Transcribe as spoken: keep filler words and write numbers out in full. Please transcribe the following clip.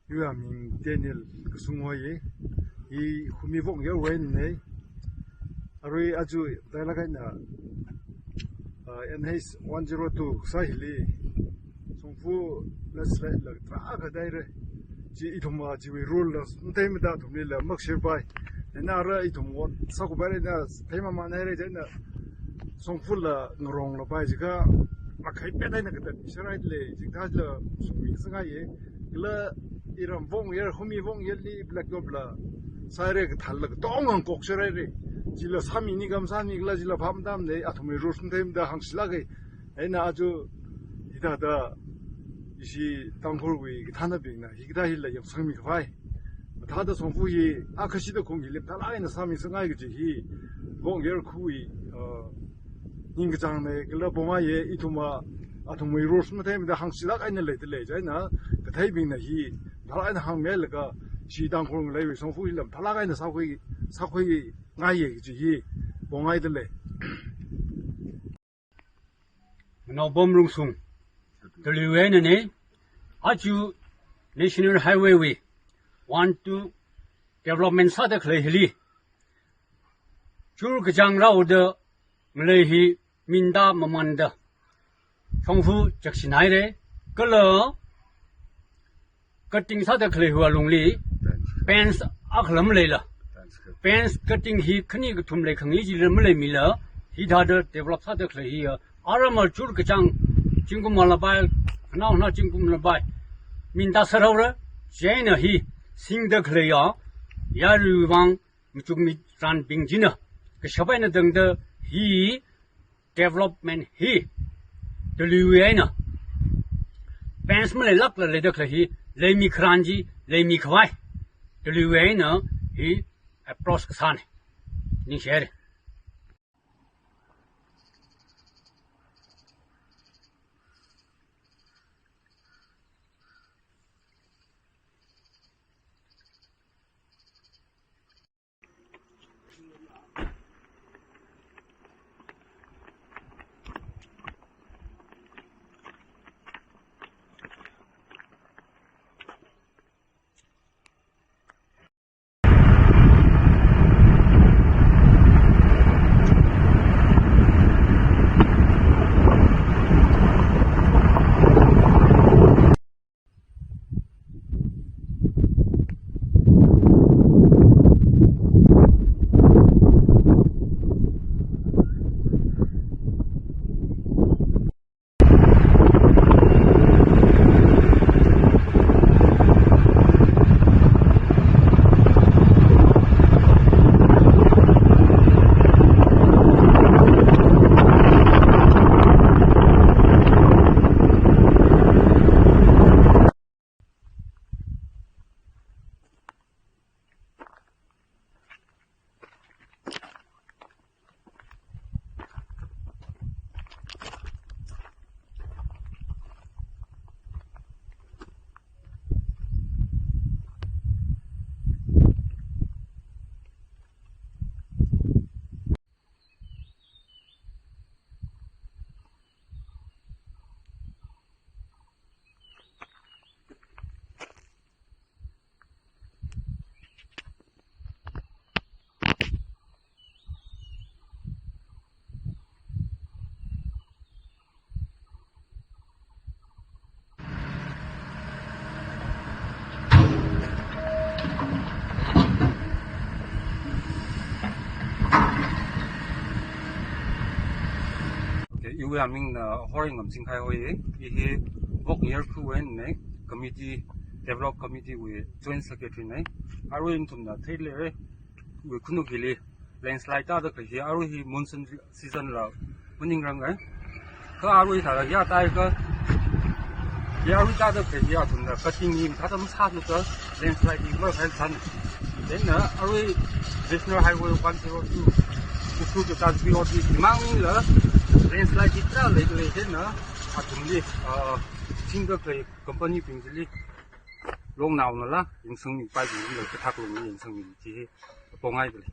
Iwui aming Daniel Kasung hoi. I Khumi Vokngayer wui einana. Arui aja matailāk eina, uh, N H one zero two kasā hili shongfa landslide la tarākha tāhaira. Chi ithumva chiwui role la matheimada athumlila makashirpai. Eina ara ithum ot sākhuipaira, eina theimamān haira, chieina shongfala ngaronglapai jiakha, makhai pet eina katat sārai lei, chikathāla shungmi sāngaiya. Kala iram Vokngayer, Khumi Vokngayerli blacktop la sāhaira, kathāla katonga ngakok sāhaira. Chila sāmini kha masāmi kala chila phap matamana, athumwui role matheimada hāngshilāka. Eina aja hithāda ishi Tangkhulwui kathānabingna hikathā hila yangsangmi khavai, mathāda shongfa hi akhashida khaung hili mathālāk eina sāmi sāngai kaji hi Vokngayer khawui, uh, ningkachāngna, kala pongaiya. Ithumva athumwui role matheimada hāngshilāk eina leidalei, chieina katheibingna hi mathālāk eina hāngmilaga, ishi Tangkhul ngaleiwui shongfa hila mathālāk eina sākhui, sākhuingaiya kaji hi pongaidalei. Nganaopam Rungsung, Tuliwui einana. Aja National Highway wui one two development sāda khalei hili churkachāng rāhaoda ngalei hi minda mamanda shongfa chakshin haira. Kala cutting sāda khalei hiwui alungli fence akhala maleila, fence cutting hi khani kathum leikhangai chila maleimila, hithāda develop sāda khalei hiya, aramma churkachāng zingkum malapai, khanaokhana zingkum malapai minda sārhaora. Chieina hi singda khaleiya yaruiwui vang machukmi ranbing china kashap eina tangda hi development hi Tuliwui eina fence maleilākla leida khalei hi leimi kharan chi leimi khavai Tuliwui eina hi approach kasāna. Ningshihaira. Okay, iwui amingna Horingamching Khaihoi, i hi Vokngayer khawui einana, committee, develop committee wui joint secretary na. Arui nathumna theilei, iwui khanuk hili landslide tāda khalei hi, arui hi monsoon season la maningranga. Kha arui thāda ya tai kha, ya arui tāda khalei hi athumna cutting hi mathāda masāthuda landslide hi marākahai sāna. Chieina arui National Highway one zero two, Ukhrul to Tajbi ot hi himangla landslide hi tarā leidalei, chieina athumli, ah, singda khalei company bing chili longnaonala yangsangmipaibingli kathak longli yangsangmi chi hi pongaidalei.